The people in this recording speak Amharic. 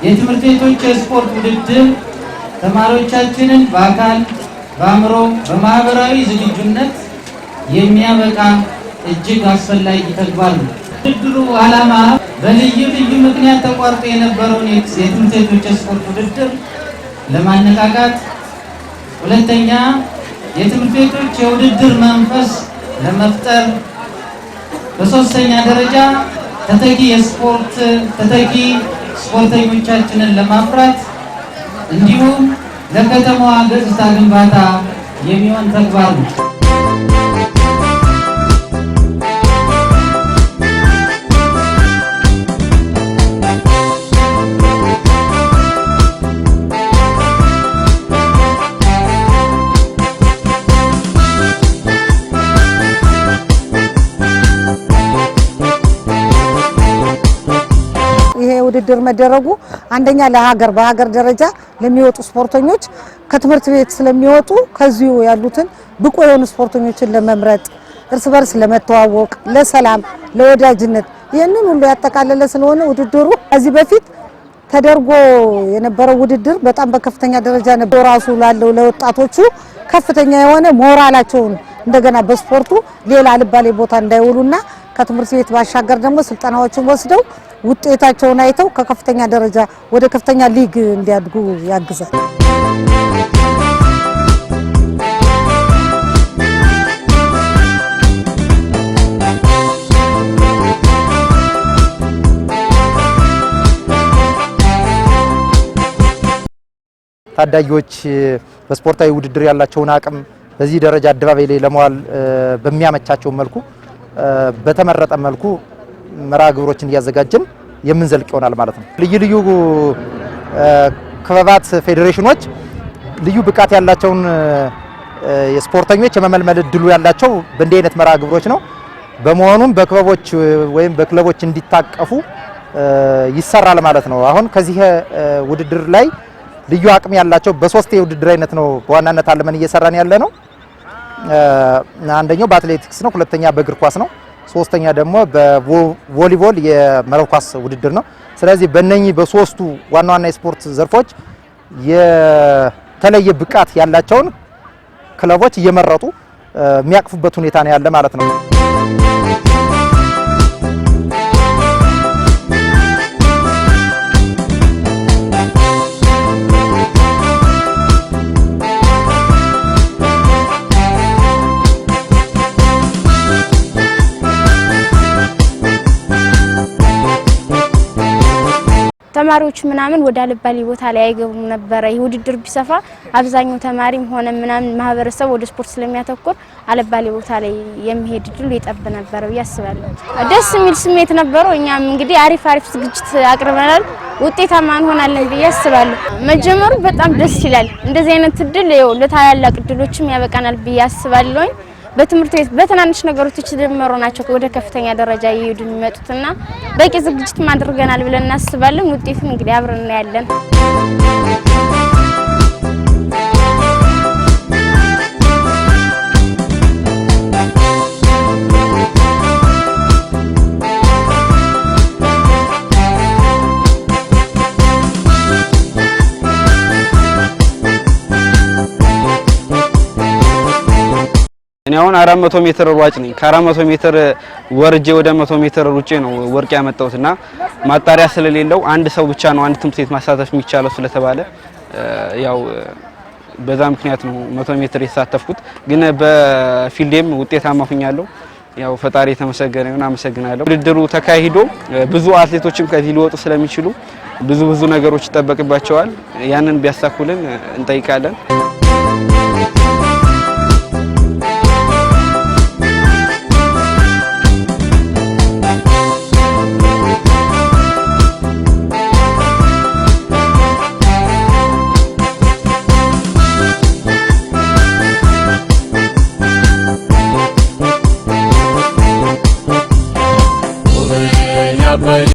የትምህርት ቤቶች የስፖርት ውድድር ተማሪዎቻችንን በአካል፣ በአእምሮ፣ በማህበራዊ ዝግጁነት የሚያበቃ እጅግ አስፈላጊ ተግባር ነው። ውድድሩ ዓላማ በልዩ ልዩ ምክንያት ተቋርጦ የነበረውን የትምህርት ቤቶች የስፖርት ውድድር ለማነቃቃት፣ ሁለተኛ የትምህርት ቤቶች የውድድር መንፈስ ለመፍጠር፣ በሶስተኛ ደረጃ ተተኪ ስፖርተኞቻችንን ለማፍራት እንዲሁም ለከተማዋ ገጽታ ግንባታ የሚሆን ተግባር ነው። ይሄ ውድድር መደረጉ አንደኛ ለሀገር በሀገር ደረጃ ለሚወጡ ስፖርተኞች ከትምህርት ቤት ስለሚወጡ ከዚሁ ያሉትን ብቁ የሆኑ ስፖርተኞችን ለመምረጥ፣ እርስ በርስ ለመተዋወቅ፣ ለሰላም፣ ለወዳጅነት ይህንን ሁሉ ያጠቃለለ ስለሆነ ውድድሩ ከዚህ በፊት ተደርጎ የነበረው ውድድር በጣም በከፍተኛ ደረጃ ነበር። ራሱ ላለው ለወጣቶቹ ከፍተኛ የሆነ ሞራላቸውን እንደገና በስፖርቱ ሌላ አልባሌ ቦታ እንዳይውሉና ከትምህርት ቤት ባሻገር ደግሞ ስልጠናዎችን ወስደው ውጤታቸውን አይተው ከከፍተኛ ደረጃ ወደ ከፍተኛ ሊግ እንዲያድጉ ያግዛል። ታዳጊዎች በስፖርታዊ ውድድር ያላቸውን አቅም በዚህ ደረጃ አደባባይ ላይ ለመዋል በሚያመቻቸው መልኩ በተመረጠ መልኩ መርሃ ግብሮችን እያዘጋጀን የምንዘልቅ ይሆናል ማለት ነው። ልዩ ልዩ ክበባት፣ ፌዴሬሽኖች ልዩ ብቃት ያላቸውን የስፖርተኞች የመመልመል እድሉ ያላቸው በእንዲህ አይነት መርሃ ግብሮች ነው። በመሆኑም በክበቦች ወይም በክለቦች እንዲታቀፉ ይሰራል ማለት ነው። አሁን ከዚህ ውድድር ላይ ልዩ አቅም ያላቸው በሶስት የውድድር አይነት ነው በዋናነት አልመን እየሰራን ያለ ነው። አንደኛው በአትሌቲክስ ነው፣ ሁለተኛ በእግር ኳስ ነው፣ ሶስተኛ ደግሞ በቮሊቦል የመረብ ኳስ ውድድር ነው። ስለዚህ በእነኚህ በሶስቱ ዋና ዋና የስፖርት ዘርፎች የተለየ ብቃት ያላቸውን ክለቦች እየመረጡ የሚያቅፉበት ሁኔታ ነው ያለ ማለት ነው። ተማሪዎች ምናምን ወደ አልባሌ ቦታ ላይ አይገቡም ነበረ። ይህ ውድድር ቢሰፋ አብዛኛው ተማሪም ሆነ ምናምን ማህበረሰብ ወደ ስፖርት ስለሚያተኩር አልባሌ ቦታ ላይ የሚሄድ እድሉ ይጠብ ነበረ ብዬ አስባለሁ። ደስ የሚል ስሜት ነበረው። እኛም እንግዲህ አሪፍ አሪፍ ዝግጅት አቅርበናል። ውጤታማ እንሆናለን ብዬ አስባለሁ። መጀመሩ በጣም ደስ ይላል። እንደዚህ አይነት እድል ይኸው ለታላላቅ እድሎችም ያበቃናል ብዬ አስባለሁኝ። በትምህርት ቤት በትናንሽ ነገሮች የተጀመሩ ናቸው ወደ ከፍተኛ ደረጃ እየሄዱ የሚመጡትና በቂ ዝግጅት አድርገናል ብለን እናስባለን። ውጤቱን እንግዲህ አብረን እናያለን። እኔ አሁን 400 ሜትር ሯጭ ነኝ። ከ400 ሜትር ወርጄ ወደ 100 ሜትር ሩጬ ነው ወርቅ ያመጣሁትና ማጣሪያ ስለሌለው አንድ ሰው ብቻ ነው አንድ ትምህርት ቤት ማሳተፍ የሚቻለው ስለተባለ ያው በዛ ምክንያት ነው 100 ሜትር የተሳተፍኩት። ግን በ field ኤም ውጤታማ ሁኛለሁ። ያው ፈጣሪ የተመሰገነ ይሁን፣ አመሰግናለሁ። ውድድሩ ተካሂዶ ብዙ አትሌቶችም ከዚህ ሊወጡ ስለሚችሉ ብዙ ብዙ ነገሮች ይጠበቅባቸዋል። ያንን ቢያሳኩልን እንጠይቃለን። አባይ